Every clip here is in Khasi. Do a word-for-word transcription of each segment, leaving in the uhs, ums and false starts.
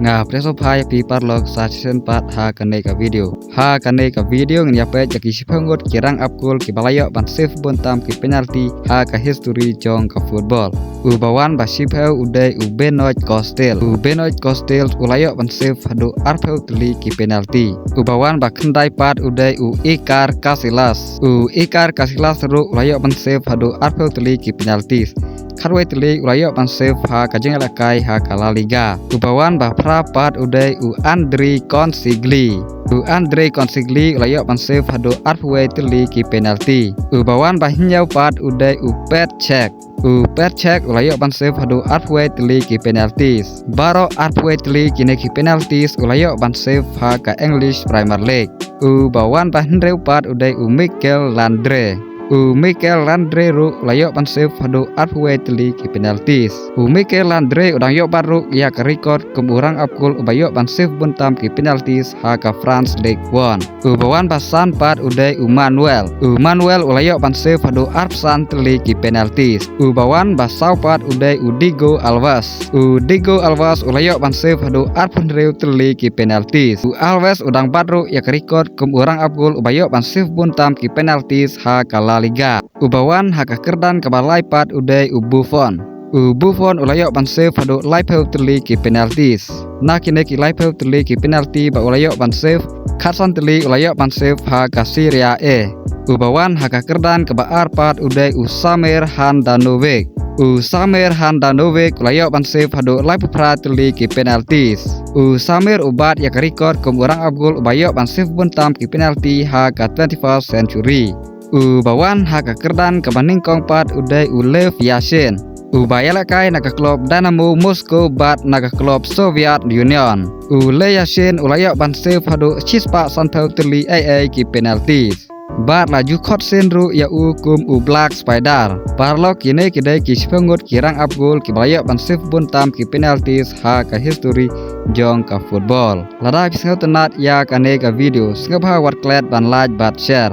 Nga pyrshah phai phi paralok sa shisien pat ha kane ka video. Ha kane ka video ngin ïa peit ïa ki shiphew ngut ki rang ap kol kiba la ïoh ban save bun tam ki penalty ha ka history jong ka football. Uba wan ba shiphew u dei u Benoit Costil. U Benoit Costil u la ïoh ban save haduh arphew tylli ki penalty. Uba wan ba khyndai pat u dei u Iker Casillas. U Iker Casillas ruh u la ïoh ban save haduh arphew tylli ki penalties. Khatwei tylli u la ïoh ban save ha ka jingïalehkai ha ka La Liga. Uba wan ba phra pat u dei u Andrei Consigli. U Andrei Consigli u la ïoh ban save haduh arphew wei tylli ki penalty. Uba wan ba hynñiew pat u dei u Petr Cech. U Petr Cech u la ïoh ban save haduh arphew wei tylli ki penalties. Baroh arphew wei tylli kine ki penalties u la ïoh ban save ha ka English Premier League. Uba wan ba hynriew pat u dei u Mikel Landry. U Mikel Landry ruh u la ïoh ban save haduh arphew wei tylli ki penalties. U Mikel Landry u dang ïoh bat ruh ïa ka record kum u rang ap kol uba ïoh ban save bun tam ki penalties ha ka France Ligue One. Uba wan ba san pat u dei u Manuel. U Manuel u la ïoh ban save haduh arphew san tylli ki penalties. Uba wan ba saw pat u dei u Diogo Alves. U Diogo Alves u la ïoh ban save haduh arphew hynriew tylli ki penalties. U Alves u dang bat ruh ïa ka record kum u rang ap kol uba ïoh ban save bun tam ki penalties ha ka La Liga. Uba wan ha ka kyrdan kaba lai pat u dei u Buffon. U Buffon u la ïoh ban save haduh laiphew tylli ki penalties. Na kine ki laiphew tylli ki penalty ba u la ïoh ban save, khatsan tylli u la ïoh ban save ha ka Serie A. Uba wan ha ka kyrdan kaba ar pat u dei u Samir Handanovic. U Samir Handanovic u la ïoh ban save haduh laiphew phra tylli ki penalties. U Samir u bat ïa ka record kum u rang ap kol uba ïoh ban save bun tam ki penalty ha ka twenty-first century. Uba wan ha ka kyrdan kaba nyngkong pat u dei u Lev Yashin. Uba ïalehkai na ka klub Dynamo Moscow bad na ka klub Soviet Union. U Lev Yashin u la ïoh ban save haduh shispah sanphew tylli ei ei ki penalties. Bad la ju khot sien ruh ïa u kum u Black Spider. Paralok, kine ki dei ki shiphew ngut ki rang ap kol kiba la ïoh ban save bun tam ki penalties ha ka history jong ka football. Lada phi sngewtynnat ïa kane ka video, sngewbha wat klet ban like bad share.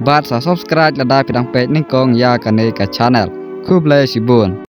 Bad sa subscribe lada phi dang peit nyngkong ïa kane ka channel. Khublei shibun.